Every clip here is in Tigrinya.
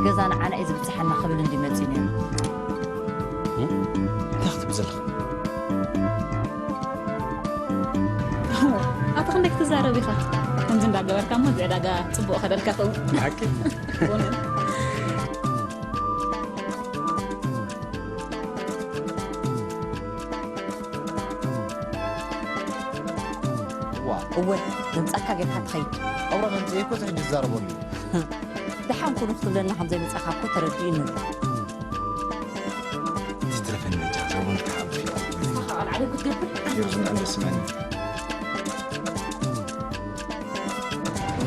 ገዛ ንዓና እዩ ዝብጽሓና ክብል እንዲ መጺኡ ነይሩ። እንታይ ክትብል ዘለኻ? ኣቶ ክንደይ ክትዛረብ ኢኻ? ከምዚ እንዳገበርካ እሞ እዚ ዕዳጋ ጽቡቕ ከደልካ ኸውን። ብሓቂ? እወ፣ መምጻእካ ጌርካ ትኸይድ። ኣውራ መምፅኤ እኮ እዚ ሕጂ ዝዛረበሉ እዩ። ደሓን ኩኑ ክትብለና ከም ዘይመጻእካ እኮ ተረዲኡኒ። እዚ ትረፈኒ መጃ ዘቡን ክሓብሽ ንስኻ ቃል ዓደብ ክትገብር ይርዝን ኣንደስመኒ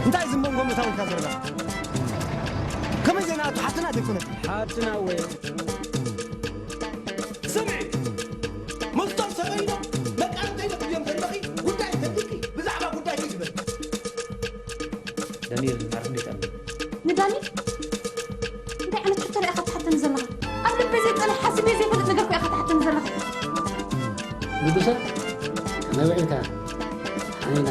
እንታይ ዝመንጎ መታወልካ ዘረባ ከመይ ዜና ኣቶ ሓትና ዘይኮነት ሓትና ወ ስምዒ ምስቶም ሰበይዶ መቃርተይ ነብዮም ዘለኺ ጉዳይ ተልቂ ብዛዕባ ጉዳይ ግበር ዳንኤል ማርክ እንዴት ኣለ ንዳኒ እንታይ ዓይነት ሕቶ ኢኻ ትሓተኒ ዘለኻ? ኣብ ልበይ ዘይጸንሕ ሓሲበ ዘይፈልጥ ነገር እኮ ኢኻ ትሓተኒ ዘለኻ። ንጉሰ ከመይ ውዒልካ ሓኒና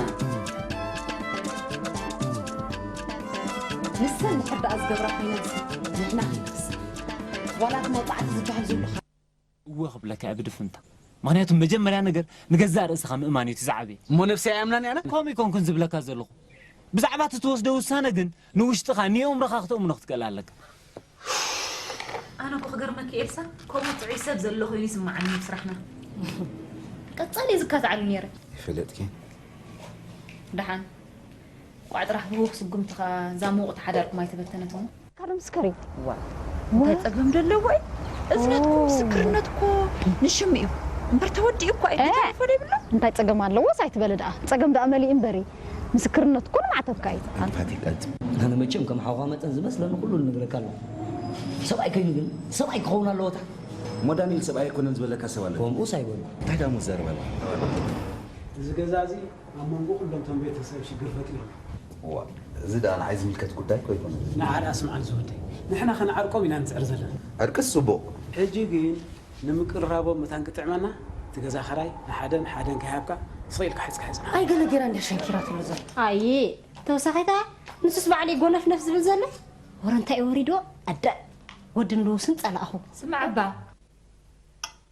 ንሰን ንሕዳኣ ዝገብራ ኮይነንሲ ንሕና ክንደርስ ዋላ እቲ መውፃዕቲ ዝበሃል ዝብሉኻ እወ ክብለካ እየ ብድፍንታ። ምኽንያቱ መጀመርያ ነገር ንገዛእ ርእስኻ ምእማን እዩ እቲ ዝዓበየ። እሞ ነብሰይ ኣየምናን ያነ ከምኡ ይኮንኩን ዝብለካ ዘለኹ። ብዛዕባ እቲ ትወስዶ ውሳነ ግን ንውሽጥኻ ንየእምሮኻ ክተእምኖ ክትክእል ኣለካ። ኣነ እኮ ክገርመኪ ኤልሳ ከምኡ ጥዑይ ሰብ ዘሎ ኮይኑ ይስምዓኒ ኣብ ስራሕና። ቀጻሊ እየ ዝካትዓሉ ነይረ። ይፈልጥኪ ደሓን ቋዕ ጥራሕ ብህውኽ ስጉምትኻ እዛ ምውቕቲ ሓዳርኩም ኣይተበተነትን። ካልእ ምስክር እዩ። እንታይ ጸገም ደለዎ እዩ? እዝነትኩም ምስክርነት እኮ ንሽም እዩ እምበር ተወዲኡ እኮ ኣይተፈለይብሎ። እንታይ ጸገም ኣለዎስ ኣይትበለ ደኣ። ጸገም ደኣ መሊኡ እምበሪ ምስክርነት እኮ ንማዕተብካ እዩ። ኣንፋቲት ቀልጥ ኣነ መቸም ከም ሓውኻ መጠን ዝመስለኒ ኩሉ ንነግረካ ኣለኹ። ሰብኣይ ኮይኑ ግን ሰብኣይ ክኸውን ኣለዎ። እታ እሞ ዳንኤል ሰብኣይ ኣይኮነን ዝበለካ ሰብ ኣሎ። ከምኡስ ኣይበሉ። እንታይ ደኣ እሞ ትዛረብ ኣለኻ? እዚ ገዛ እዚ ኣብ መንጎ ኩሎም እቶም ቤተሰብ ሽግር ፈጢሩ ኣሎ። እዋ፣ እዚ ደኣ ንዓይ ዝምልከት ጉዳይ እኮ ኣይኮነን። ንዓ ደኣ ስምዓኒ ዝወደይ፣ ንሕና ከነዓርቆም ኢና ንጽዕር ዘለና። ዕርቅስ ጽቡቕ። ሕጂ ግን ንምቅርራቦም መታን ክጥዕመና፣ እቲ ገዛ ኸራይ ንሓደን ሓደን ከይሃብካ ስቕ ኢልካ ሕጽካ ሕጽና። ኣይ ገለ ጌራ እንድያ ሸንኪራትሉ ዘላ። ኣየ ተወሳኺታ ንሱስ ባዕሉ እዩ ጎነፍነፍ ዝብል ዘሎ። ወረ እንታይ እዩ ወሪድዎ? ኣደ ወዲ ንልውስን ጸላእኹ። ስማዕ እባ፣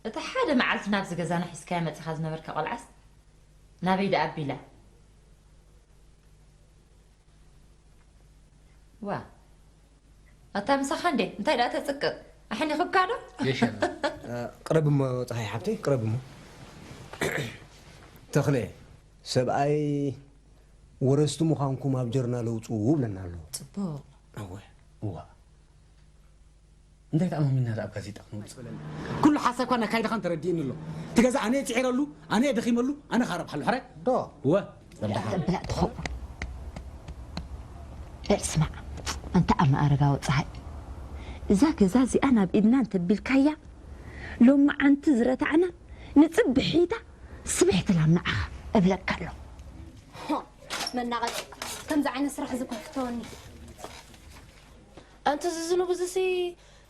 እታ ሓደ መዓልቲ ናብዚ ገዛና ሒዝካያ መጺኻ ዝነበርካ ቆልዓስ ናበይ ደኣ ኣቢላ? ዋ ኣታ ምሳኻ እንዴ እንታይ ደኣ ተጽቅጥ ኣሕኒኹካ ዶ? ጌሻ ቅረብ እሞ ፀሓይ ሓብተይ ቅረብ እሞ ተኽለ ሰብኣይ ወረስቲ ምዃንኩም ኣብ ጀርና ለውፅኡ ብለና ኣሎ። ጽቡቕ። እወ። እዋ እንታይ ተኣማሚና ደኣ ኣብ ጋዜጣ ክንወጽእ? ኩሉ ሓሳብካን ኣካይዳኻን ተረዲእኒ ኣሎ። እቲ ገዛ ኣነ እየ ጽዒረሉ፣ ኣነ እየ ደኺመሉ፣ ኣነ እኻ ረብሓሉ ሕራይ? ዶ? እወ። ብላዕ ትኸውን። በል ስማዕ፣ ኣንታ ኣመ ኣረጋዊ ጸሃይ፣ እዛ ገዛ እዚኣ ናብ ኢድና እንተቢልካያ፣ ሎማዓንቲ ዝረታዕና ንጽብሒታ ስብሕቲ ላም ንዓኻ እብለካ ኣለኹ። መናቐጺ፣ ከምዚ ዓይነት ስራሕ እዚ እኮ ይፍተወኒ። ኣንቲ ዝዝንቡ እዚሲ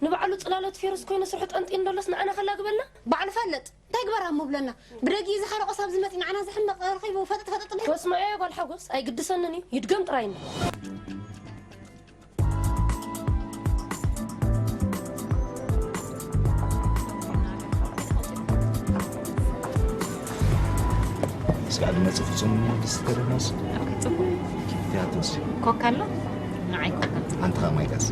ንባዕሉ ጽላሎት ፌሩስ ኮይኑ ስርሑ ጠንጢኑ ደሎስ ንዓና ከላግበልና? ባዕሉ ፈልጥ እንታይ ግበር ኣሞ ብለና። ብደጊ እዚ ሓደ ቆስ ኣብዚ መጺ ንዓና ዝሕመቕ ረኺቡ ፈጠጥ ፈጠጥ ብል። ወስምዐዮ ጓል ሓጎስ ኣይግድሰንን እዩ ይድገም ጥራይ እንዶ። ስጋዕ ዝመጽእ ፍጹም ድስቲ ከደናስ ጽቡቅ ቲያትርስ ኮካ ኣሎ ንዓይ ኮካ ሓንቲ ኸዓ ማይ ጣስ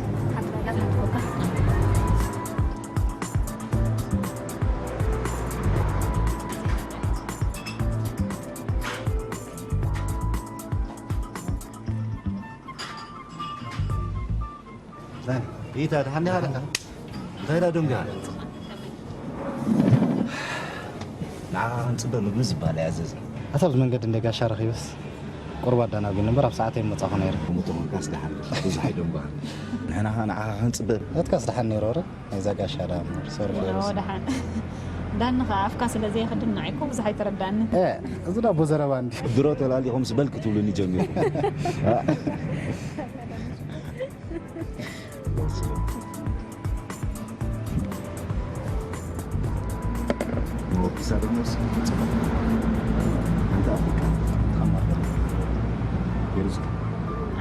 ዳኒ፣ ይታ ድሓን ዲኻ ደኣ? እንታይ ደኣ ደንጉያ? ንዓኻ ክንጽበ ምግቢ ዝበሃል ኣይኣዘዝና። ኣታ ኣብዚ መንገዲ እንደ ጋሻ ረኺበስ ቁርብ ኣዳናጒኒ እምበር ኣብ ሰዓተይ ምመጻኹ ነይረ። ከምኡ ተኾንካስ ደሓን ብዙሕ ኣይደንጓን። ንሕና ኸኣ ንዓኻ ክንጽበ። ናትካስ ደሓን ነይሩ ረ? ናይዛ ጋሻ ደኣ እምበር ሶሪ ፌሮስ። ዳኒ ኸዓ ኣፍካ ስለ ዘይኽድን ንዓይ እኮ ብዙሕ ኣይተረዳእንን። እዚ ዳቦ ዘረባ እንዲ። ድሮ ተላሊኹምስ በል ክትብሉኒ ጀሚርኩም።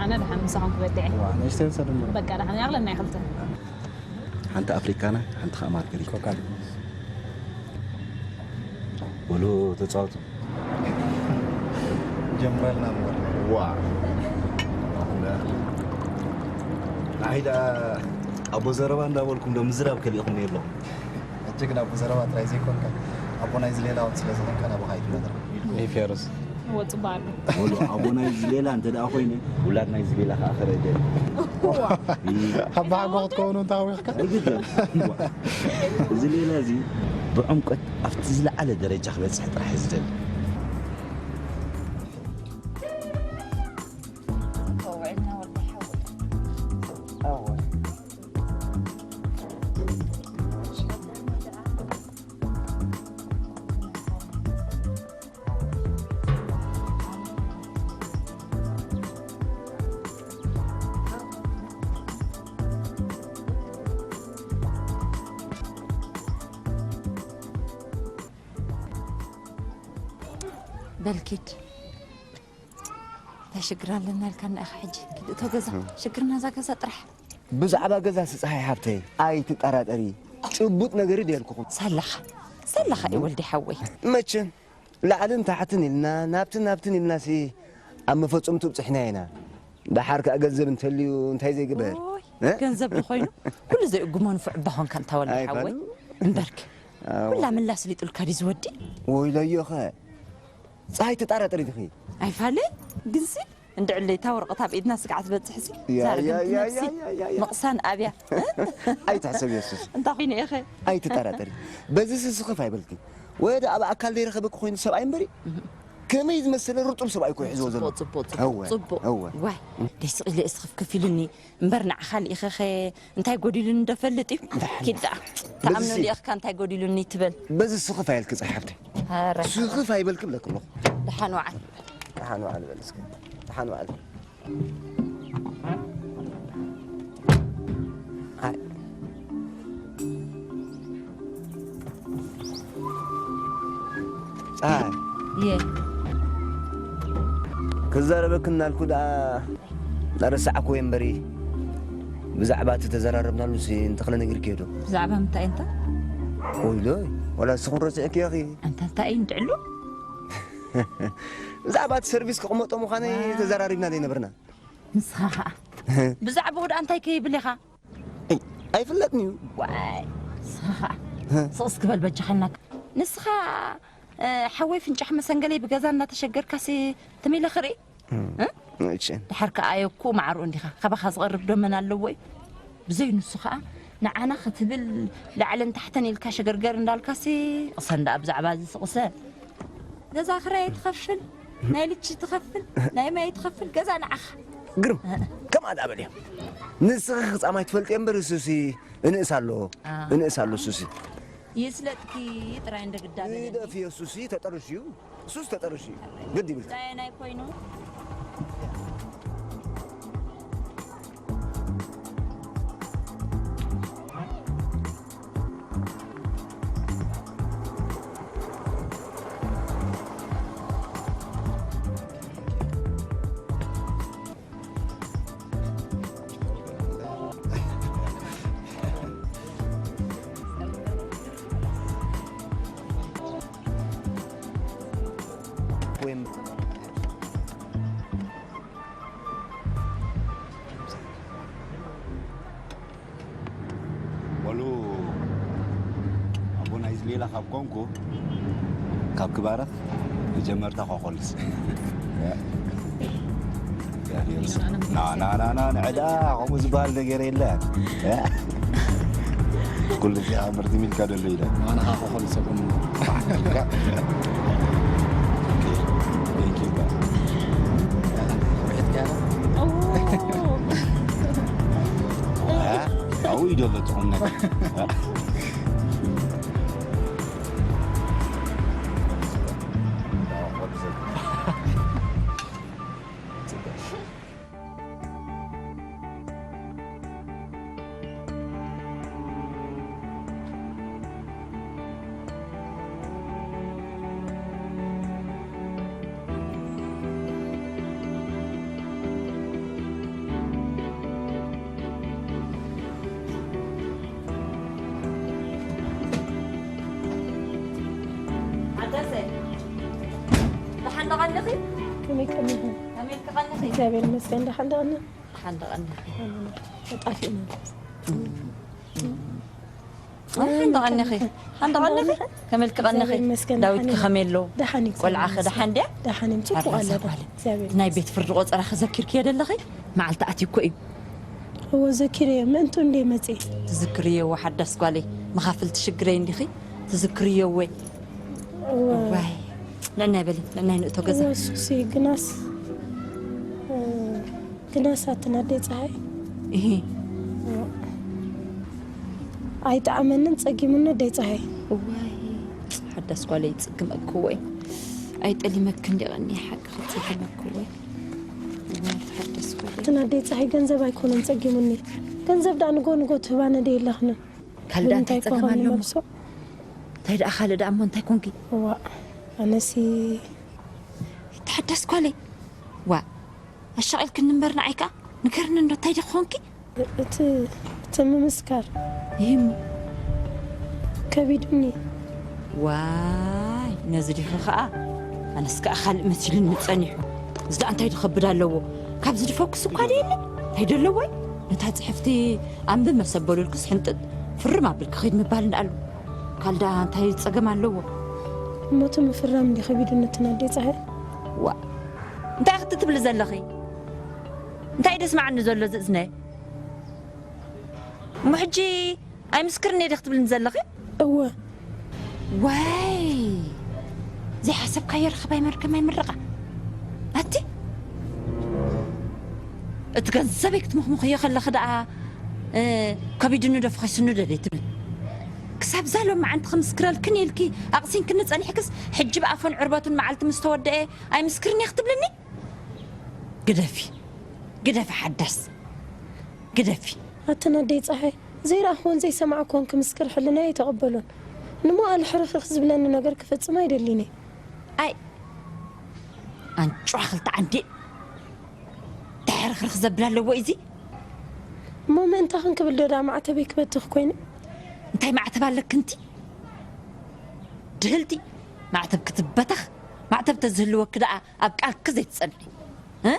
ኣነ ደሓን ምሳኹም ክበልዕ እየ። በቃ ደሓን ያቕለና ይኽልተ። ሓንቲ ኣፍሪካና ሓንቲ ከዓ ማርገሪት። በሉ ተፃወቱ። ጀምረልና እምበር። ዋ ኣይ ደኣ ኣቦ ዘረባ እንዳበልኩም ዶ ምዝራብ ከሊእኹም ኣለኹም። ሕጂ ግን ኣቦ ዘረባ ጥራይ ዘይኮንካ ኣቦ ናይዚ ሌላ እውን ስለ ዝኾንካ ናባኻ እዩ እቲ መድረኽ። ፌሩዝ። እወ ፅቡቅ ኣሎ። ወሉ ኣቦ ናይዚ ሌላ እንተ ደኣ ኮይነ ውላድ ናይዚ ሌላ ከዓ ክርኢ ደሊ። ሓባሓጎ ክትከውኑ እንተ ሃዊኽካ። ኣይግድን። እዚ ሌላ እዚ ብዕምቀት ኣብቲ ዝለዓለ ደረጃ ክበፅሕ ጥራሕ እዩ ዝደሊ። በል ኪድ እንታይ ሽግር ኣለና ኢልካና ኢኻ ሕጂ ኪድ እቶ ገዛ ሽግርና እዛ ገዛ ጥራሕ ብዛዕባ ገዛ ስፀሓይ ሓብተይ ኣይትጠራጠሪ ጭቡጥ ነገር ድየ ኢልኩኹም ሳላኻ ሳላኻ እዩ ወልዲ ሓወይ መቸም ላዕልን ታሕትን ኢልና ናብትን ናብትን ኢልናሲ ኣብ መፈፀምቱ ብፅሕና ኢና። ደሓር ከኣ ገንዘብ እንተልዩ እንታይ ዘይግበር? ኦይ፣ እ? ገንዘብ ዶ ኮይኑ? ኩሉ ዘይእጉሞ ንፉዕ እባ ኾንካ እንታ ወልዲ ሓወይ። ኣይፋሉ። እምበርክ፣ ኣዎ። ኩላ ምላስ ሊጡልካ ድዩ ዝወዲ? ወይለዮኸ። ፀሃይ ተጣራጠሪ ዲኺ? ኣይፋለ፣ ግንሲ እንድዕለይ እታ ወረቐት ኣብ ኢድና ስግዓ ትበፅሕሲ። ያ፣ ዛረብ ያ፣ ያ፣ ነብሲ። ያ፣ ያ፣ ያ፣ ያ። ምቕሳን ኣብያ። እ? ኣይትሕሰብ የሱስ። እንታይ ኾይነ ኢኸ? ኣይትጠራጠሪ። በዚ ስስኽፍ ኣይበልኪ። ወደ ኣብ ኣካል ዘይረኸበኪ ኮይኑ ሰብኣይ እምበሪ። ከመይ ዝመሰለ ርጡብ ሰብኣይ እኮ ይሕዝዎ ዘሎ። ጽቡቕ፣ ጽቡቕ፣ እወ፣ ጽቡቕ። እወ። ዋይ፣ ደስ ኢለ እስኽፍክፍ ኢሉኒ። እምበር ንዓኻ ልኢኸኸ እንታይ ጎዲሉኒ ዶ ፈልጥ እዩ? ኪድ ደኣ። ተኣምነሉ ኢኽካ እንታይ ጎዲሉኒ ትበል። በዚ ስኽፍ ኣየልኪ ፀሓፍቲ። ኧረ። ስኽፍ ኣይበልኪ ብለኪ ኣለኹ። ደሓን ወዓል። ደሓን ወዓል በል እስከ። ደሓን ወዓል። ፀሃይ እየ ክዛረበክ እናልኩ ደኣ ረሳዕኩ ወይ እምበሪ ብዛዕባ እቲ ተዘራረብናሉ ሲ እንተኽለ ነጊርክዮ ዶ ብዛዕባ ምንታይ እንተ ወይሎይ ወላ እስኹም ረሲዕክዮ ኺ ኣንታ እንታይ እዩ እንድዕሉ ብዛዕባ እቲ ሰርቪስ ክቕመጦ ምዃነይ ተዘራሪብና ዘይነበርና ንስኻ ኸዓ ብዛዕባኡ ደኣ እንታይ ከይብል ኢኻ ኣይፍለጥን እዩ ዋይ ንስኻ ኸዓ ስቕስ ክበል በጃኸናካ ንስኻ ሓወይ ፍንጫሕ መሰንገለይ ብገዛ እናተሸገርካሲ ትም ኢለ ክርኢ ድሓር ከኣ ኣየኩ ማዕርኡ እንዲኻ ካባኻ ዝቐርብ ዶ መን ኣለዎ እዩ ብዘይ ንሱ ከኣ ንዓና ክትብል ላዕለን ታሕተን ኢልካ ሸገርገር እንዳልካሲ ቅሰን ደኣ ብዛዕባ እዚ ስቕሰ ገዛ ክራይ ትኸፍል ናይ ልቺ ትኸፍል ናይ ማይ ትኸፍል ገዛ ንዓኻ ግርም ከምኣ ደኣ በልዮ ንስኺ ክጻማይ ትፈልጥዮ እምበር እሱሲ እንእስ ኣሎ እንእስ ኣሎ እሱሲ ይስለጥኪ ጥራይ እንደ ግዳ በለኒ። ይደፍ የሱሲ ተጠርሽ እዩ እሱስ ተጠርሽ እዩ ግድ ይብል። ዳየናይ ኮይኑ በሉ ኣቦና ይዝሌላ ካብ ኮንኩ ካብ ክባረኽ መጀመርታ ኳኮልስ ናናናና ንዕዳ ከምኡ ዝበሃል ነገር የለ ኩሉ ዚ ኣምርቲ ሚልካ ደሎ ኢለ ኣነ ኳኮልስ ሰኩም Thank you. ውይ ዶ በትኹም ነገር። ሓዳሰ፣ ደሓን ዶ ቀኒኺ? ከመይ ቀኒኺ? ከመይ ቀኒኺ? እግዚኣብሔር ይመስገን፣ ደሓን ዶ ቀኒኺ? ደሓን ዶ ቀኒኺ? ተጣፊእና። ሓንዳ ቀኒኺ? ሓንዳ ቀኒኺ? ከመልክ ቀኒኺ? እግዚኣብሔር ይመስገን፣ ዳዊትኪ ደሓን እዩ። ከመይ ኣሎ? ደሓን እዩ፣ ቆልዓኺ እግዚኣብሔር ደሓን ድያ? ይመስገን። ደሓን እዩ፣ ጽቡቕ ኣላ፣ ኣዛ ጓል። እግዚኣብሔር እዛ ናይ ይመስገን። ቤት ፍርዲ ቆጸራኺ ዘኪርክዮ ደለኺ? መዓልቲ ኣትዩ እኮ እዩ። እዎ፣ ዘኪረዮ። ምእንቱ እንዴ መጽኤ? ትዝክርዮ እዎ፣ ሓዳስ ጓለይ። መኻፍልቲ ሽግረይ እንዲኺ? ትዝክርዮ እወ? እዎ። እዋይ። ነናይ በሊ፣ ነናይ ንእቶ ገዛ። እዎ፣ እሱሲ ግናስ፣ እ፣ ግናስ ኣትን ኣደይ ፀሃይ። እሂ። ኣይጠዓመንን ጸጊሙኒ ኣደይ ጸሃይ። እዋይ፣ ሓዳስ ጓለይ፣ ጽግመክዎ እዩ። ኣይጠሊመክን ዲቐኒ፣ ሓቂ ክትጽግመክዎ እዩ። እዋይ፣ ሓዳስ ጓለይ። ኣትን ኣደይ ጸሃይ፣ ገንዘብ ኣይኮነን ጸጊሙኒ። ገንዘብ ደኣ ንጎ ንጎ ትህባነ ደይ የለኽንን። ካልእ ደኣ እንታይ እንታይ ጸገም ክኾን ኣለዎ? ንመልሶ? እንታይ ደኣ ካልእ ደኣ እሞ እንታይ ኮንኪ? እዋ፣ ኣነሲ ተሓዳስ ጓለይ። ዋ፣ ኣሻቒልክኒ እምበር ንዓይ ከኣ ንገርኒ እንዶ እንታይ ዶ ኮንኪ? እቲ፣ እቲ ምምስካር ይህም ከቢዱኒ። ዋይ፣ ነዚ ዲኺ ከኣ? ኣነስ ከኣ ካልእ መሲሉኒ ጸኒሑ። እዚ ደኣ እንታይ ድኸብድ ኣለዎ? ካብዚ ድፈኩስ እኳ ደየኒ። እንታይ ደለዎ? ነታ ጽሕፍቲ ኣንብብ መሰበሉልክስ ሕንጥጥ ፍርም ኣብልኪ ኺድ ምባል እንዳኣሉ። ካልዳ እንታይ ጸገም ኣለዎ? እሞ እቲ ምፍራም እንዲ ከቢዱኒ እቲ ናደይ ጸሃይ። ዋ፣ እንታይ ክትትብሊ ዘለኺ? እንታይ ደስማዓኒ ዘሎ ዝእዝነ? እሞ ሕጂ ኣይምስክርን እየ ዲኺ ትብልኒ ዘለኺ? እወ። ዋይ! ዘይሓሰብካዮ ርኽባይ መርገም ኣይምርቓ። ኣቲ? እቲ ገንዘበይ ክትምኽምኽዮ ከለኺ ደኣ፣ እ፣ ከቢድኒ ዶ ፈኺስኒ ዶ ደይ ትብሊ? ክሳብ እዛ ሎማዓንቲ ክምስክረልክን ኢልኪ ኣቕሲንክኒ ጸኒሕክስ፣ ሕጂ ብኣፉን ዕርበቱን መዓልቲ ምስ ተወደኤ ኣይምስክርን እየ ክትብልኒ? ግደፊ። ግደፊ ሓዳስ። ግደፊ። ኣቲ ናደይ ጸሃይ፣ ዘይረኣኽዎን ዘይሰማዕክዎን ክምስክር ሕልናይ ኣይተቐበሎን። ንመዋእል ሕርኽርኽ ዝብለኒ ነገር ክፍጽም ኣይደልን እየ። ኣይ፣ ኣንጭዋ ክልተ ዓንዲ። እንታይ ሕርኽርኽ ዘብል ኣለዎ እዚ? እሞ ምእንታኽን ክብል ዶ ደኣ ማዕተበይ ክበትኽ ኮይነ? እንታይ ማዕተብ ኣለኪ እንቲ? ድህልቲ፣ ማዕተብ ክትበተኽ፣ ማዕተብ ተዝህልወኪ ደኣ ኣብ ቃልኪ ዘይትጸንዒ። እ?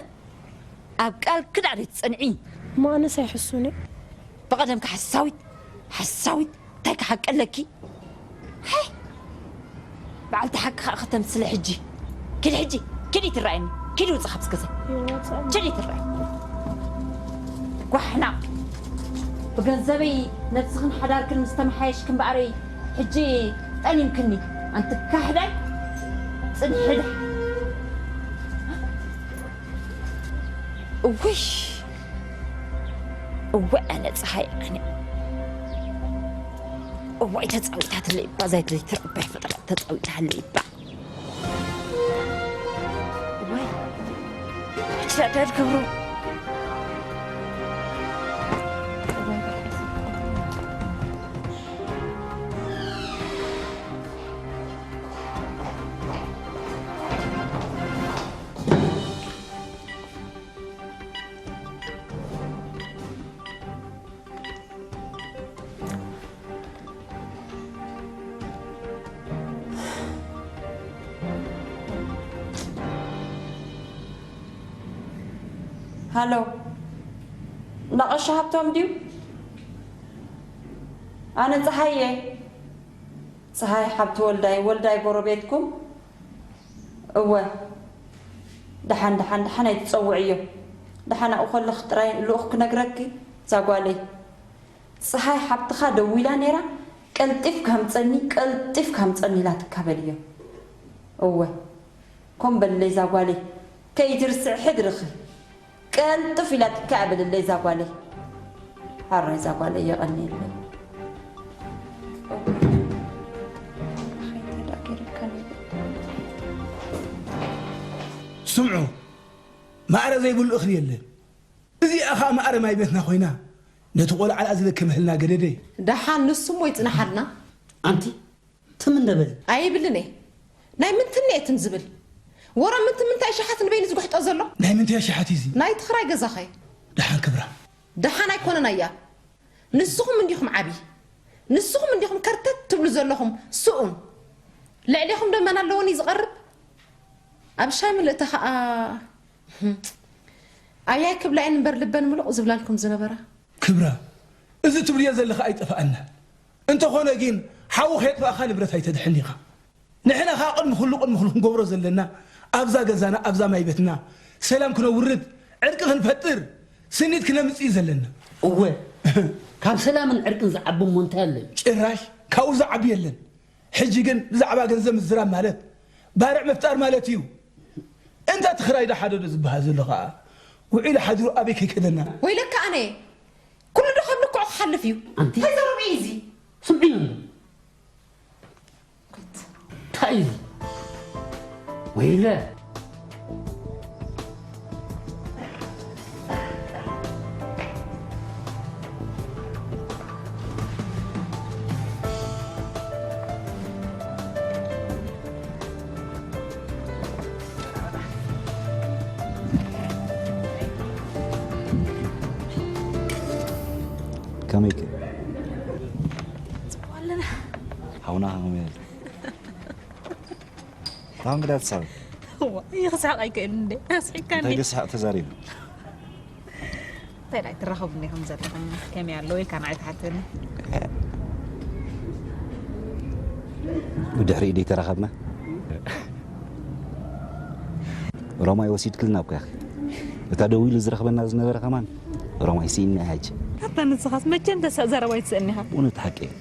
ኣብ ቃልኪ ደኣ ዘይትጸንዒ። እሞ ኣነስ ኣይሕሱን እየ። ብቐደምኪ ሓሳዊት፣ ሓሳዊት፣ እንታይ ክሓቂ ኣለኪ? ሃይ! በዓልቲ ሓቂ ከኣ ከተምስሊ ሕጂ። ኪዲ ሕጂ፣ ኪዲ ትረኣየኒ። ኪዲ ውጽእ ካብዚ ገዛ። ይወጽእ። ኪዲ ትረኣየኒ። ጓሕና። ብገንዘበይ ነብስኽን ሓዳርክን ምስ ተመሓየሽኪ እምበኣረይ ሕጂ ጠሊምክኒ። ኣንቲ ካሕዳይ። ጽንሒ ደሓን። እውይ! እወ ኣነ ጸሃይ ኣነ። እዋይ ተጻዊታትለይ እባ፣ እዛ ኣይትለይ ትረባይ ፈጠራ ተጻዊታለይ እባ። እዋይ! ሕጂ ዳዳድ ክብሩ። እዋይ! ሃሎ፣ ናቐሻ ሃብቶም ድዩ? ኣነ ጸሃየ። ጸሃይ ሓብቲ ወልዳይ፣ ወልዳይ ጎረቤትኩም? እወ። ደሓን፣ ደሓን፣ ደሓን ኣይትጸውዕዮ። ደሓን ኣብኡ ከለኺ ጥራይ ልኡኽ ክነግረኪ፣ እዛ ጓለይ። ጸሃይ ሓብትኻ ደዊላ ነይራ፣ ቀልጢፍካ ኣምጸኒ፣ ቀልጢፍካ ኣምጸኒ ኢላትካ በልዮ። እወ። ኮም በልለይ እዛ ጓለይ። ከይትርስዕ ሕድርኺ። ቀልጥፍ ኢላትካ እያ በልለይ እዛ ጓለይ። ሓራይ እዛ ጓለይ የቐንየለይ። ስምዑ፣ ማዕረ ዘይብሉ እኽሊ የለን። እዚኣ ኸኣ ማዕረ ማይ ቤትና ኮይና፣ ነቲ ቆልዓ ደኣ ዝለከመህልና ገደደ። ደሓን ንሱ እሞ ይጽንሓልና። ኣንቲ፣ ትም እንደ በል። ኣይብልን እየ። ናይ ምንትን እየ ትም ዝብል? ወረ ምንትን ምንታይ ሸሓት ንበይኑ ዝጉሕጦ ዘሎ? ናይ ምንታይ ሸሓት እዩ እዚ? ናይ ትኽራይ ገዛኸ? ደሓን ክብራ። ደሓን ኣይኮነን ኣያ። ንስኹም እንዲኹም ዓቢ። ንስኹም እንዲኹም ከርተት ትብሉ ዘለኹም ስኡን። ልዕሌኹም ዶ መን ኣለዎን እዩ ዝቐርብ? ኣብ ሻሂ ምልእቲ ኸኣ ኣያይ ክብላ እየን እምበር ልበን ምሉቕ ዝብላልኩም ዝነበራ። ክብራ፣ እዚ ትብልዮ ዘለኺ ኣይጠፍኣና። እንተኾነ ግን ሓዊ ከየጥፋእኻ ንብረት ኣይተድሕን ኢኻ። ንሕና ኸኣ ቅድሚ ኩሉ ቅድሚ ኩሉ ክንገብሮ ዘለና ኣብዛ ገዛና ኣብዛ ማይ ቤትና ሰላም ክነውርድ ዕርቂ ክንፈጥር ስኒት ክነምጽእ እዩ ዘለና። እወ፣ ካብ ሰላምን ዕርቅን ዝዓቢ እሞ እንታይ ኣሎ? ጭራሽ ካብኡ ዝዓቢ የለን። ሕጂ ግን ብዛዕባ ገንዘብ ምዝራብ ማለት ባርዕ ምፍጣር ማለት እዩ። እንታ እቲ ክራይ ዶ ሓደ ዶ ዝበሃል ዘሎ ኸኣ ውዒሉ ሓዲሩ ኣበይ ከይከደና? ወይለካ ኣነ ኩሉ ዶ ካብ ልክዑ ክሓልፍ እዩ? ኣንቲ እንታይ ዘረባ እዩ እዚ? ስምዒ እንዶ። እንታይ እዩ እዚ? ወይለ። ከመይከ? ጽቡቕ ኣለና። ሓውና ከመይ? ታም ግዳ ትሳብ። እዋ፣ ይኽሳቕ ኣይክእልን እንዴ? ኣስሒካኒ። እንታይ ገስሓቕ ተዛሪቡ? እንታይ ዳይ ትራኸቡ እንዲኹም ዘለኹም? ከመይ ኣለዉ ኢልካ ንዓይ ትሓተኒ? ብድሕሪኡ ደይ ተራኸብና? ሮማይ ወሲድክልና እኮ ያኺ። እታ ደዊሉ ዝረኽበና ዝነበረ ከማን ሮማይ ስኢንና ሕጂ። ኣታ ንስኻስ መቸም ተሳእ ዘረባ ኣይትስእን ኢኻ። እውነት ሓቂ እዩ።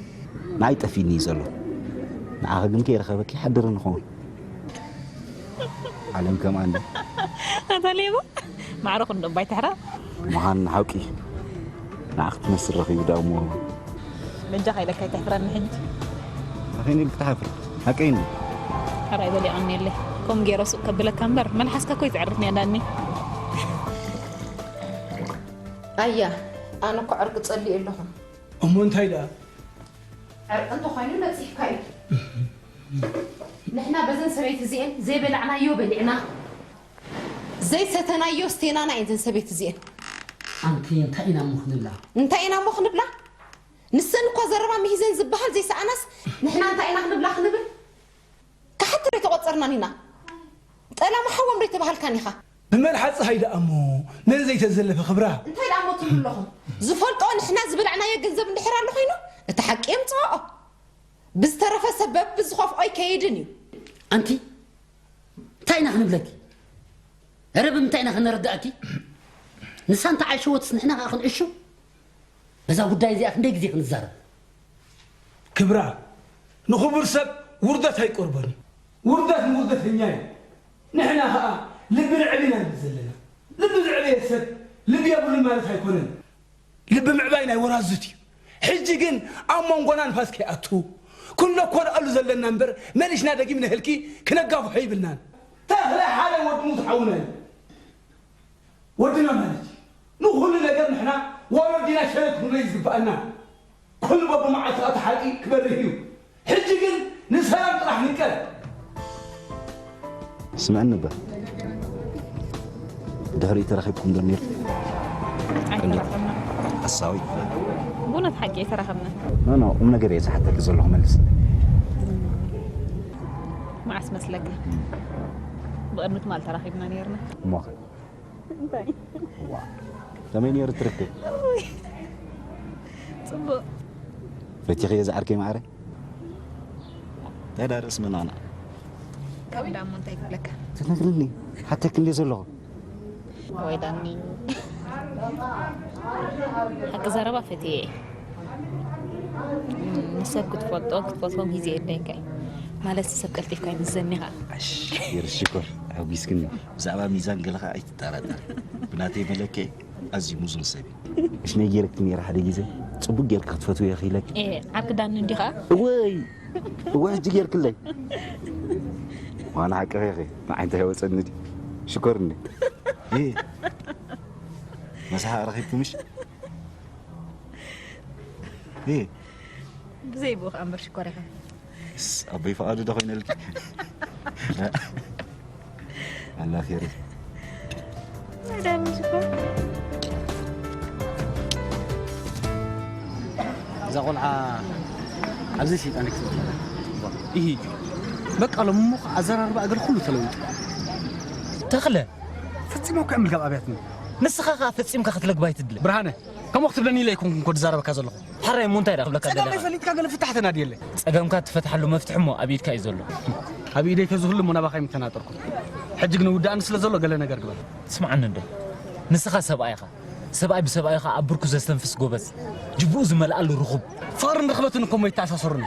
ንዓይ ጠፊእኒ እዩ ዘሎ። ንዓኺ ግን ከይረኸበኪ ይሓድር ንኸውን። ዓለም ከምኣ እንደ ኣታ ሌባ። ማዕረ ክንዶ እባ ኣይትሕረቕ። ምዃን ሓቂ። ንዓኺ ትመስል ረኺቡ ደኣ እሞ። በጃኻ ኢለካ ኣይተሕፍረኒ ሕጂ። ኣኺን ኢልኪ ትሓፍሪ። ሓቀይ እንዲ። ሕራይ በል የቐንየለይ። ከምኡ ገይረ ሱቕ ከብለካ እምበር፣ መልሓስካ እኮ ይጽዕርፍኒ እያ ዳኒ። ኣያ፣ ኣነ እኮ ዕርቂ ጸሊኤ ኣለኹ። እሞ እንታይ ደኣ? ዕርቂ እንተኾይኑ ነጺፍካ እዩ። ንሕና በዘን ሰበይቲ እዚኤን ዘይበላዕናዮ በሊዕና፣ ዘይሰተናዮ ስቴናና እየን ዘን ሰበይቲ እዚኤን። ኣንቲ እንታይ ኢና እሞ ክንብላ? እንታይ ኢና እሞ ክንብላ? ንሰን እኳ ዘረባ ምሂዘን ዝበሃል ዘይሰኣናስ ንሕና እንታይ ኢና ክንብላ ክንብል? ክሓቲ ዶ ኣይተቖጸርናን ኢና? ጠላም ሓዎም ዶ ኣይተባሃልካን ኢኻ? ብመርሓ ጸሃይ ደኣ እሞ መን ዘይተዘለፈ ክብራ? እንታይ ደኣ እሞ ትብሉ ኣለኹም? ዝፈልጦ ንሕና ዝበላዕናዮ ገንዘብ እንድሕር ኣሎ ኮይኑ፣ እቲ ሓቂ የምጽኦ። ብዝተረፈ ሰብ በብዝኸፍኦ ኣይከይድን እዩ። ኣንቲ፣ እንታይ ኢና ክንብለኪ? ኧረ ብምንታይ ኢና ከነረድኣኪ? ንሳ እንተ ዓሸወትስ ንሕና ከኣ ክንዕሹ? በዛ ጉዳይ እዚኣ ክንደይ ግዜ ክንዛረብ? ክብራ፣ ንኽቡር ሰብ ውርደት ኣይቀርቦን እዩ። ውርደት ንውርደተኛ እዩ። ንሕና ኸኣ ልቢ ንዕብ ኢና ንብል ዘለና። ልቢ ዝዕበየ ሰብ ልቢ የብሉን ማለት ኣይኮነን። ልቢ ምዕባይ ናይ ወራዙት እዩ። ሕጂ ግን ኣብ መንጎና ንፋስ ከይኣቱ ክንለኮልኣሉ ዘለና እምበር መሊስና ደጊምና ህልኪ ክነጋፍሖ ይብልናን። ተኽለ ሓደ ወዲ ሙት ሓውና እዩ። ወድና ማለት እዩ። ንኹሉ ነገር ንሕና ዋና ወዲና ሸለል ክንብሎ እዩ ዝግብኣና። ኩሉ በብመዓልቱ እቲ ሓቂ ክበርህ እዩ። ሕጂ ግን ንሰላም ጥራሕ ንቀ። ስምዕኒ እባ። ድሕሪኡ ተራኺብኩም ዶ ነይርኩም? ኣይተራኸብና። ሓሳዊ? ብእውነት ሓቂ ኣይተራኸብና። ኖ፣ ኖ፣ ቁም ነገር እየ ዝሓተኪ ዘለኹ፣ መልስ። መዓስ መስለካ? ብቕድሚ ትማል ተራኺብና ነይርና። እሞኸ? እንታይ? ዋ፣ ከመይ ነይሩ ትርክብ? ኡይ፣ ጽቡቕ። ፈቲኽዮ ዝዓርከይ ማዕረ? እንታይ ደኣ ርእሲ መናና? ካብ ዳሞ እንታይ ክብለካ? ትነግርኒ፣ ሓተኪ እንደ ዘለኹ። ወይ ዳኒ። ሓቂ ዘረባ ፈትየ እየ። እም፣ ንሰብ ክትፈልጦ፣ ክትፈትዎም ግዜ የድልየካ እዩ። ማለት ሰብ ቀልጢፍካ ይምዘኒ ኸኣ። ኣሽ፣ የርሽኮር፣ ኣጒስክኒ። ብዛዕባ ሚዛን ገለ ኸኣ ኣይትጠራጠር። ብናተይ መለክዒ ኣዝዩ ምዙን ሰብ እዩ። እሽ ነይ ጌርክ ነይራ ሓደ ግዜ ጽቡቅ ጌርክ ክትፈትው የኽኢለክ። ኤ፣ ዓርኪ ዳኒ እንዲኻ? እወይ፣ እወ ሕጂ ጌርክለይ። ዋና ሓቂ ኸይኸ ንዓይ እንታይ ወጸኒ ድዩ? ሽኮር እንዴ? እ፣ መሳሓቕ ረኺብኩምሽ? እ፣ ብዘይ ብኡ ከኣ እምበር ሽኮር ኢኻ። ስ-፣ ኣቦይ ፍቓዱ ዶ ኮይነልኪ? ኣላ ፌሪ። መዳም ሽኮር። እዛ ቆልዓ ኣብዚ ሰይጣን ክትብል። ኢሂ። በቃ ሎም እሞ ኣዘራርባ እግሪ ኩሉ ተለዊጡ። ተኽለ። ፈጺሞ እኮ እምልጋብ ኣብያትኒ። ንስኻ ከኣ ፈጺምካ ክትለግባ ኣይትድለ። ብርሃነ። ከምኡ ክትብለኒ ኢለ ኣይኮንኩን እኮ ዝዛረበካ ዘለኹ። ሕራይ እሞ እንታይ ደኣ ክብለካ ጸገመይ ደለኻ? ፈሊጥካ ገለ ፍታሕ ተናድየለይ። ጸገምካ ትፈትሓሉ መፍትሒ እሞ ኣብ ኢድካ እዩ ዘሎ። ኣብ ኢደይ ተዝህሉ እሞ ናባኻ ኣይምተናጠርኩን። ሕጂ ግን ውዳእኒ ስለ ዘሎ ገለ ነገር ግበር። ስምዓኒ እንዶ። ንስኻ ሰብኣይ ኢኻ። ሰብኣይ ብሰብኣይ ኢኻ ኣብ ብርኩ ዘስተንፍስ ጎበዝ። ጅቡኡ ዝመልኣሉ ርኹብ። ፍቕርን ርኽበትን እኮ እሞ ይተኣሳሰሩኒ።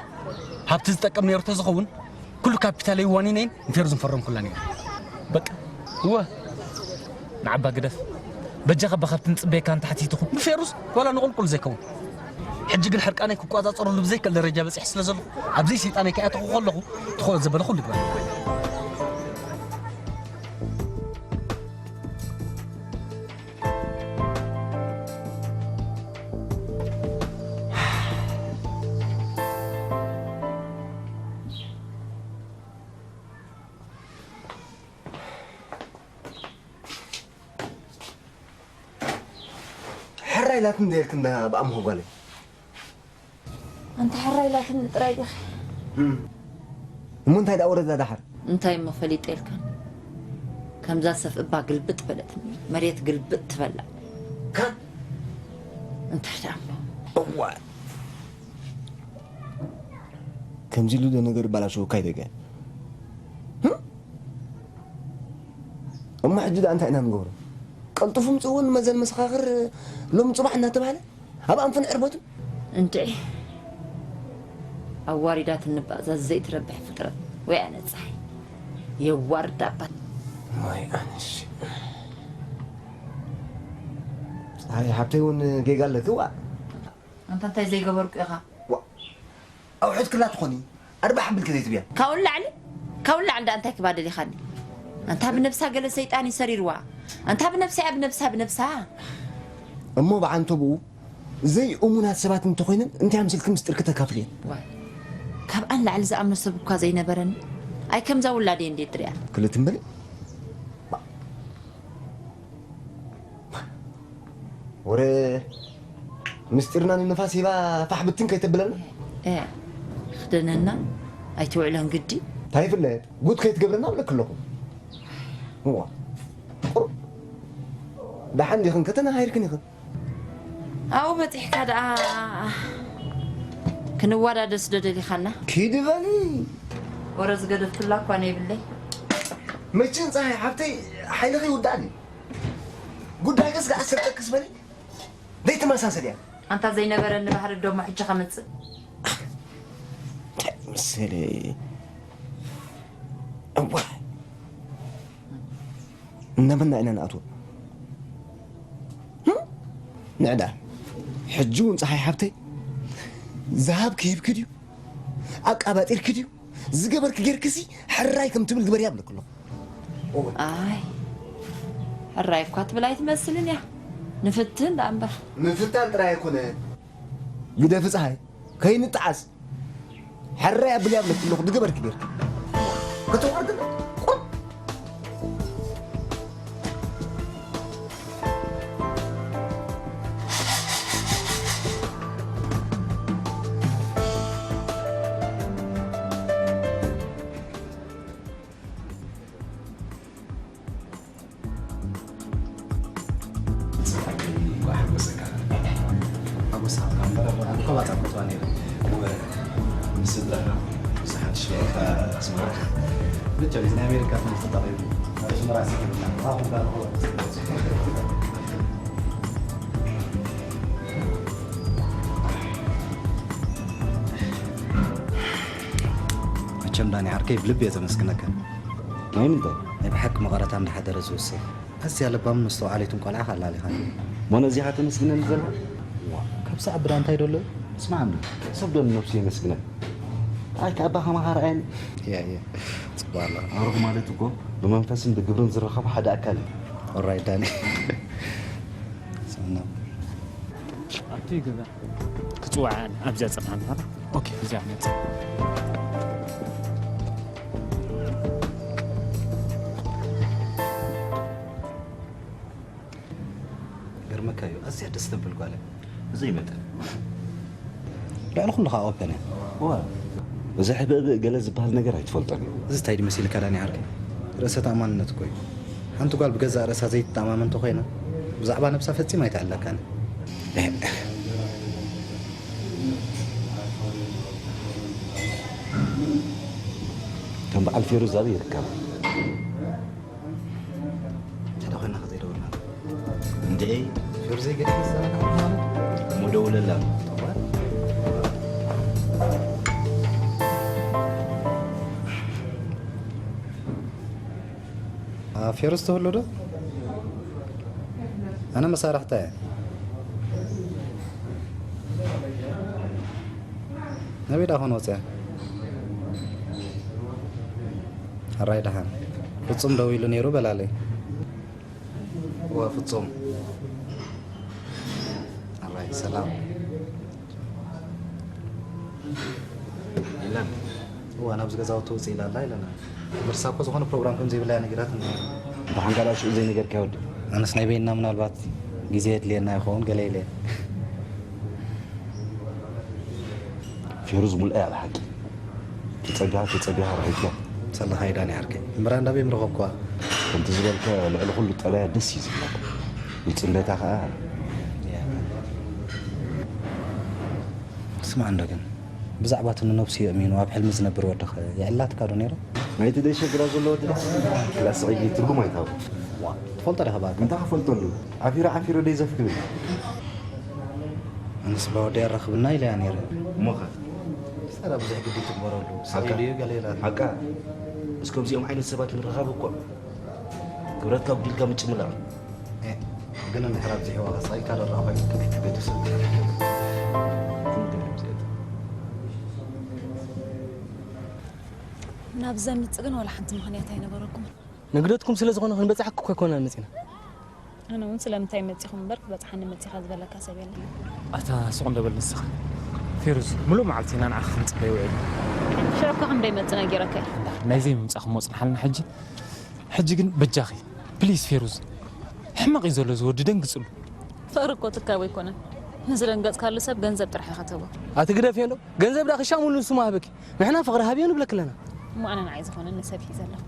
ሃብቲ ዝጠቅም ነይሩ ተዝኸውን ኩሉ ካፒታለይ ዋኒነይን ንፌሩዝን ፈረምኩላን እየ። በቃ። እወ። ንዓባ ግደፍ። በጃኻ ብኻብቲ ንጽበየካ ንታሕቲ ትኹን። ንፌሩዝ ዋላ ንቑልቁል ዘይከውን። ሕጂ ግን ሕርቃነይ ክቋጻጸረሉ ብዘይክእል ደረጃ በጺሐ ስለ ዘለኹ፣ ኣብዚ ሰይጣነይ ከኣተኹ ከለኹ ትኽእሎ ዘበለ ኩሉ ግበር። ሕራይ ኢላትኒ እንደ ኢልክና ብኣምሆ ጓለይ። ኣንታ ሕራይ ኢላትኒ ጥራይ ዲኺ? እም። እሞ እንታይ ደኣ ወረዳ ደሓር? እንታይ እሞ ፈሊጠ ኢልካ? ከምዛ ሰፍ እባ ግልብጥ በለትኒ፣ መሬት ግልብጥ ትበላ። ካ? እንታይ ደኣ እሞ? እዋ። ከምዚ ኢሉ ዶ ነገር ይባላሸወካ ይደገ? ህም? እሞ ሕጂ ደኣ እንታይ ኢና ንገብሮ? ቀልጡፉ ምጽእዎ ንመዘን መሰኻኽር ሎም ጽባሕ እናተባህለ ኣብ ኣንፍን ዕርበቱን? እንድዒ። ኣዋሪዳትኒ እባ እዛ ዘይትረብሕ ፍጥረት። ወይ ኣነ ጸሓይ። የዋርዳ እባ። ወይ ኣነሽ። ጸሓይ ሓብተይ እውን ጌጋ ኣለኪ፣ ዋ። ኣንታ እንታይ ዘይገበርኩ ኢኻ? ዋ። ኣውሕድ ክላ ትኾኒ። ኣርባሕ ኣቢልኪ ዘይትብያ። ካብኡ ንላዕሊ? ካብኡ ንላዕሊ ደኣ እንታይ ክባደል ኢኻኒ? ኣንታ ብነብሳ ገለ ሰይጣን እዩ ሰሪርዋ። ኣንታ ብነብሳ እያ፣ ብነብሳ፣ ብነብሳ። እሞ ብዓንተብኡ ዘይእሙናት ሰባት እንተኾይነን እንታይ ኣምሲልኪ ምስጢርኪ ተካፍልየን? ዋይ፣ ካብኣ ንላዕሊ ዝኣምኖ ሰብ እኳ ዘይነበረኒ። ኣይ ከምዛ ውላደይ እንዴት ድሪያ? ክልትም በሊ። ወረ ምስጢርና ንንፋስ ሂባ ፋሕ ብትን ከይተብለና። እ፣ ክደነና ኣይትውዕለን ግዲ። እንታይ ይፍለጥ? ጉድ ከይትገብረና እብለኪ ኣለኹ። እዋ፣ ቁሩብ ደሓን ዲኽን ከተናሃይርክን ኢኽን? ኣብኡ በጺሕካ ደኣ ክንዋዳደስ ዶ ደሊኻና? ኪዲ በሊ። ወረ ዝገደፍኩላ እኳ ነይብለይ። መቸም ጸሃይ ሓብተይ ሓይልኺ ይውዳእኒ። ጉዳይከስ ክዓሰርጠክስ በሊ። ዘይተመሳሰል እያ። ኣንታ ዘይነበረኒ ባህሪ ዶ እሞ ሕጂ ከምጽእ? እንታይ መሰለ? እዋ። እነመና ኢና ንኣትዎ? ህም? ንዕዳ። ሕጂ እውን ጸሓይ ሓብተይ፣ ዝሃብኪ ሂብኪ ድዩ? ኣቃባጢርኪ ድዩ? ዝገበርኪ ጌርክሲ ሕራይ ከም ትብል ግበርያ እብለኪ ኣለኹ። ኣይ፣ ሕራይ እኳ ትብል ኣይትመስልን እያ። ንፍትን ደኣ እምበር። ምፍታን ጥራይ ኣይኮነ። ግደፊ ጸሓይ፣ ከይንጠዓስ። ሕራይ ኣብልያ እብለኪ ኣለኹ፣ ዝገበርኪ ጌርኪ። ከተዋርድ ቁም። ሓጎስ ሃብካ እምበር፣ ኣቦና እኮ ባጻ ፎቶ ነይሩ። እወ፣ ምስ ስድራኻ ብዙሓት ሽያይካ ኣስመራ። መቸም፣ እዚ ናይ ኣሜሪካ ትምህርቲ ተጠቒሙ፣ ናብ ኣስመራ ሰጊርና። ኣኹም ጋር እኮ መቸም ዳኒ ዓርከይ ብልቢ እየ ዘመስግነካ። ናይ ምንታይ? ናይ ብሓቂ መቐረታ እንዳሓደረ ዝውስኽ። ኣዝያ ለባምን መስተውዓሊትን ቆልዓ ከላሊኻኒ። እሞ ነዚኻ ተመስግነኒ ዘለኻ? ዋ፣ ካብ ሰዓብ ብዳ እንታይ ደሎ? ስማዕ እንዶ፣ ሰብ ዶ ንነብሱ የመስግና? ኣይ፣ ከኣባ ከማኻ ረኣየኒ። እያ፣ እያ። ጽቡቕ ኣሎ። ኣሮኽ ማለት እኮ ብመንፈስን ብግብርን ዝራኸቡ ሓደ ኣካል እዩ። ኦራይት፣ ዳኒ። ስምና። ኣብቲ ገዛ ክጽውዓ ኣብዚኣ ጸንሓ ኣለኻ? ኦኬ፣ እዚኣ መጽእ። ገርመካ እዩ፣ ኣዝያ ደስ ተብል ጓል እያ። እዚ ይመጠን። ልዕሊ ኩሉ ከዓ ኦፐን እያ። እዋ፣ እዚ ሕብእብእ ገለ ዝበሃል ነገር ኣይትፈልጦን እዩ። እዚ እንታይ ድዩ መሲልካ ዳኒ ዓርከይ? ርእሰ ተኣማንነት እኮ እዩ። ሓንቲ ጓል ብገዛእ ርእሳ ዘይትተኣማመን እንተኾይና፣ ብዛዕባ ነብሳ ፈጺማ ኣይትዕለካን። ከም በዓል ፌሩዝ ኣበይ ይርከባ? እንተ ደኣ ኮይና ከዘይደወልና። እንዴ? ፌሩዝ ዘይገድፍ ይዛረብ ማለት? እሞ ደውለላ። ጠዋል? አ፣ ፌሩዝ ትህሉ ዶ? ኣነ መሳርሕታ እየ። ናበይ ደኣ ኮን ወፅያ? ሕራይ ደሓን። ፍጹም ደዊሉ ነይሩ በላለይ። እወ፣ ፍጹም። ሕራይ፣ ሰላም። የለን። እወ፣ ናብዚ ገዛውቲ ውፅእ ኢላ ኣላ ኢለና። ምርሳ እኮ ዝኾነ ፕሮግራም ከም ዘይብላ እያ ነጊራትኒ። ደሓን ካልኣ ሽዑ ዘይነገርካያ ወዲ? ኣነስ ናይ በይንና ምናልባት ግዜ የድልየና ይኸውን ገለ ኢለ። ፌሩዝ ሙሉእ እያ ብሓቂ። ተጸቢኻ ተጸቢኻ ርሒቕካ። ሰላኻ ይዳን ይዓርከይ። እምበራ እንዳበይ ምረኸብኳ? ከምቲ ዝበልከ ልዕሊ ኩሉ ጠባያ ደስ እዩ ዝብለካ። ንጽንበታ ኸኣ። ስማዕ እንዶ ግን፣ ብዛዕባ እቲ ንነብሱ የእሚኑ ኣብ ሕልሚ ዝነብር ወድኸ የዕላትካ ዶ ነይሩ? ናይቲ ደሸግራ ዘሎ ወዲ ዳ? ክላስ ስዒድ ትርጉም ኣይታወ። ዋ፣ ትፈልጦ ዲኻ ባካ? እንታይ ክፈልጠሉ? ዓፊሩ ዓፊሩ ደይ ዘፍ ክብል። ኣነስ ብላ ወዲ የራኽብና ኢለያ ነይረ። እሞኸ? ሳራ ብዙሕ ግዲ ትግበረሉ። ሓቃ? ስዒድ እዩ ገለ ኢላ። ሓቃ? ምስ ከምዚኦም ዓይነት ሰባት ምርኻብ እኮ ክብረትካ ኣጉዲልካ ምጭምላቕ። ኤ፣ ግን እንድሕር ኣብዚሕዋ ኸሳኢካ ደራ ኾይኑ ቤተሰብ። ናብዚ ዘምጽእ ግን ዋላ ሓንቲ ምኽንያት ኣይነበረኩምን። ንግደትኩም ስለ ዝኾነ ክንበጽሓኪ እኮ ኣይኮነን መጺና። ኣነ እውን ስለምንታይ መጺኹም እምበር ክበጽሓኒ መጺኻ ዝበለካ ሰብ የለን። ኣታ ስቕ እንዶ በል ንስኻ። ፌሩዝ፣ ምሉእ መዓልቲ ኢና ንዓኺ ክንጽበይ ውዒልና። ሽዑ እኮ ከም ደይመጽእ ነጊረካ እየ። እንዳ፣ ናይ ዘይምምጻእኩም ወጽንሓልና ሕጂ። ሕጂ ግን በጃኺ፣ ፕሊዝ ፌሩዝ። ሕማቕ እዩ ዘሎ እዚ ወዲ፣ ደንግጽሉ። ፍቕሪ እኮ ትካቦ ኣይኮነን። ንዝደንገጽካሉ ሰብ ገንዘብ ጥራሕ ኢኻ ትህቦ። ኣቲ ግደፍዮ እንዶ። ገንዘብ ደኣ ክሻ ሙሉ ንሱ ምሃበኪ። ንሕና ፍቕሪ ሃብዮ ንብለኪ ኣለና። እሞ ኣነ ንዓይ ዝኾነኒ ሰብ ሒዘ ኣለኹ።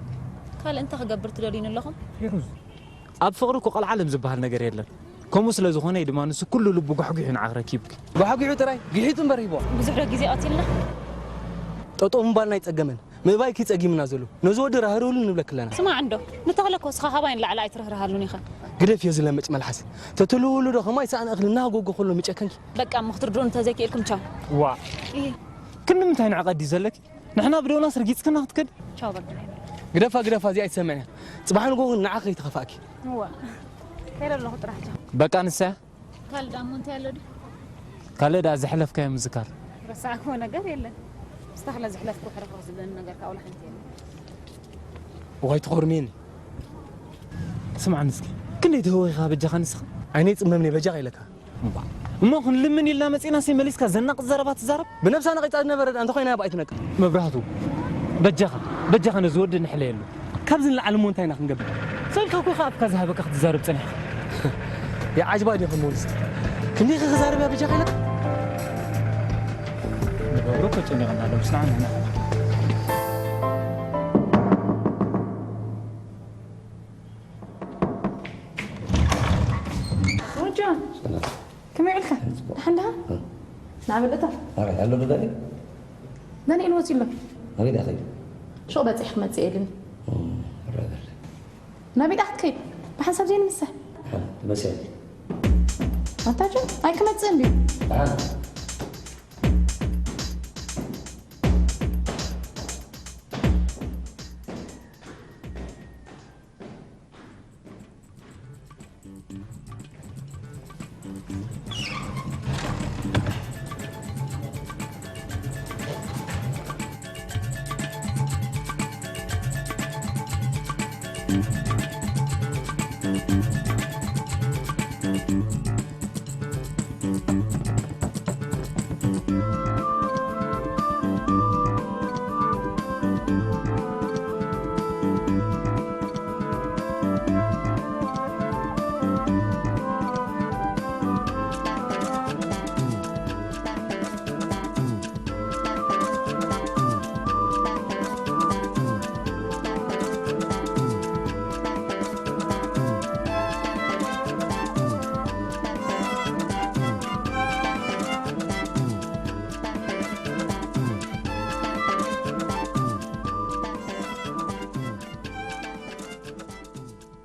ካልእ እንታይ ክገብር ትደልዩኒ ኣለኹም? ፌሩዝ፣ ኣብ ፍቕሪ እኮ ቀልዓለም ዝበሃል ነገር የለን። ከምኡ ስለ ዝኾነ እዩ ድማ ንሱ ኩሉ ልቡ ጓሕጒሑ ንዓኺ ረኪቡኪ። ጓሕጒሑ ጥራይ? ግሒጡ እምበር ሂብዋ። ብዙሕ ዶ ግዜ ቀቲልና? ጠጠው ምባልና ኣይጸገመን። ምእባይኪ ጸጊምና ዘሎ። ነዚ ወዲ ራህርህሉ ንብለኪ ኣለና። ስማዕ እንዶ፣ ንተኽለ እኮ እስኻ ካባይ ንላዕሊ ኣይትርህርሃሉን ኢኻ። ግደፍዮ ዝለምጭ መልሓስ። ተትልውሉ ዶ ከማይ ሰኣን እኽሊ እናጎጎ ከሎ ምጨከንኪ? በቃ እሞ ክትርድኡኒ እንተዘይክኢልኩም ቻው። ዋ። እይ። ክንዲ ምንታይ ንዕቐት ድዩ ዘለኪ? ንሕና ብደውናስ ርጊጽክና ክትከዲ? ቻው በቃ። ግደፋ፣ ግደፋ፣ እዚኣ ኣይትሰምዕን እያ። ጽባሕ ንግሆ ግን ንዓኺ ከይተኸፋእኪ። እዋ። ከይደ ኣለኹ ጥራሕ ቻው። በቃ ንሳ እያ? ካልእ ደኣ እሞ እንታይ ኣሎ ድዩ? ካልእ ደኣ ዘሕለፍካዮ ምዝካር። ረሳዕክዎ ነገር የለን። ምስ ተኽለ ዘሕለፍክዎ ሕርኽርኽ ዝብለኒ ነገር ከኣ ዋላ ሓንቲ የለን። እዋይ ትኾርምየኒ። ስምዓኒ እስኪ፣ ክንደይ ትህወኺ ኢኻ በጃኻ ንስኻ? ዓይነይ ጽመምኒ በጃኻ ኢለካ። እምባ። እሞ ክንልምን ኢልና መጺእናሲ መሊስካ ዘናቕጽ ዘረባ ትዛረብ? ብነብሳ ነቒጻ ዝነበረ ደኣ እንተኾይና እባ ኣይትነቅጽ። መብራህቱ፣ በጃኻ፣ በጃኻ ነዚ ወዲ ንሕለየሉ። ካብዚ ንላዕሊ እሞ እንታይ ኢና ክንገብር? ሰብካ እኮ ኢኻ ኣፍካ ዝሃበካ ክትዛረብ ጸኒሕካ። የዓጅባ ዲኹም ወንስ? ክንደይ ኢኻ ክዛረብ እያ በጃኻ ኢለካ? ንገብሮ እኮ ጨኒቕና ኣሎ፣ ምስ ንዓና ኢና። ሮጃ፣ ሰላም። ከመይ ውዕልካ? ጽቡቕ። ደሓን ደሓን? እ። ንዓ በል እታ። ኣበይ ኣሎ ዶ ዳኒ? ዳንኤል ወጺኡ ኣሎ። ኣበይ ደኣ ከይዱ? ሹቕ በጺሕ ክመጽእ ኢሉኒ። እ፣ ረ፣ ረ፣ ረ። ናበይ ደኣ ክትከይድ? ብሓንሳብ ዘይንምሳሕ። ደሓን፣ ትመጽእ። ኣታ ጆ፣ ኣይክመጽእን ድዩ? ደሓን።